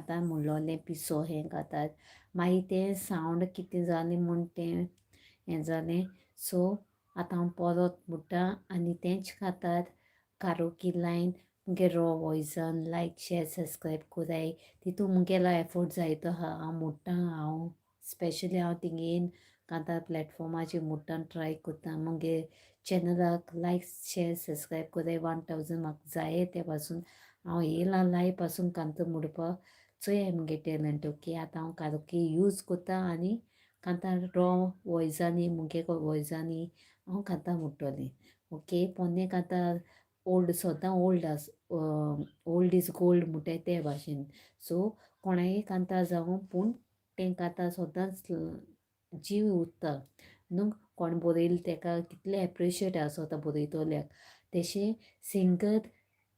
कांतार म्हणलोलें पिसो हें कांतार. मागीर तें सावंड कितें जालें म्हूण तें हें जालें. सो आतां हांव परत म्हणटा आनी तेंच कांतार कारोकी लायन मुगे रॉ वॉयसान लायक शेर सबस्क्रायब कोराय. तितू मुगेलो एफर्ट जायतो आहा. हांव म्हणटा, हांव स्पेशली हांव तिंगेन कांतार प्लॅटफॉर्माचेर म्हणटा, ट्राय करता. मुगे चॅनलाक लायक शेर सबस्क्रायब कोराय. 1000 म्हाका जाय ते पासून हांव येयलां लाय पासून कांतार म्हणपाक. चोयाय मुगे टॅलंट. ओके, आतां हांव कारोकी यूज करता आनी कांतार रॉ वॉयसांनी, मुगे वॉयसांनी हांव कांतार म्हणटलें. ओके, पोन्ने कांतार ओल्ड सदां ओल्ड आस, ओल्ड is gold म्हणटाय ते भाशेन. सो कोणाय कांतार जावं, पूण तें कांतार सदांच जीव उरता न्हू. कोण बरयलें तेका कितलें एप्रिशिएट आसता बरयतल्याक. तेशें सिंगर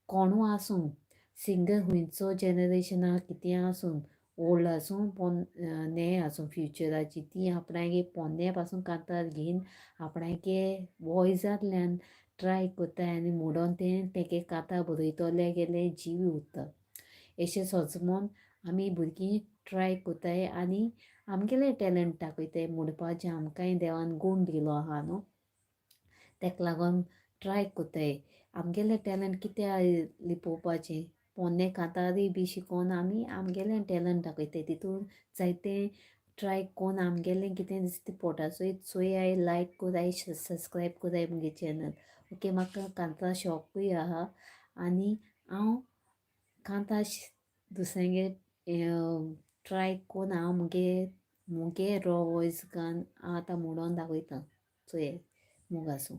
कोणू आसूं, सिंगर खुंयचो जनरेशना कितें आसूं, ओल्ड आसूं पोन नये आसूं, फ्युचराची ती आपणागे पोन्ने पासून कांतार घेवन आपणागे वॉयसांतल्यान ट्राय करताय आनी म्हणून तें तेगे कांतार बरयतले गेले जीव उरता. अशें सजमोन आमी भुरगीं ट्राय करताय आनी आमगेलें टॅलंट दाखयताय म्हणपाचें. आमकांय देवान गूण दिलो आहा न्हू, तेका लागून ट्राय करताय. आमगेलें टॅलंट कित्याक लिपोवपाचें? पोन्ने कांतारूय बी शिकोवन आमी आमगेलें टॅलंट दाखयताय. तितून जायतें ट्राय कोन्न आमगेलें कितें दिसता पोटा सयत चोयाय, लायक कोराय, सबस्क्रायब कोराय मुगे चॅनल. ओके, म्हाका कांतार शॉकूय आहा आनी हांव कांतार दुसऱ्यांगे ट्राय कोन्न हांव मुगे मुगे रॉ वॉयस गान हांव आतां म्हणोन दाखयता. चोयाय, मोग आसूं.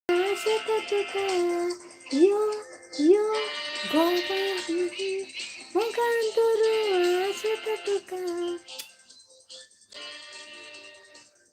आशेता तुका यो यो गोवा, मोगान तूं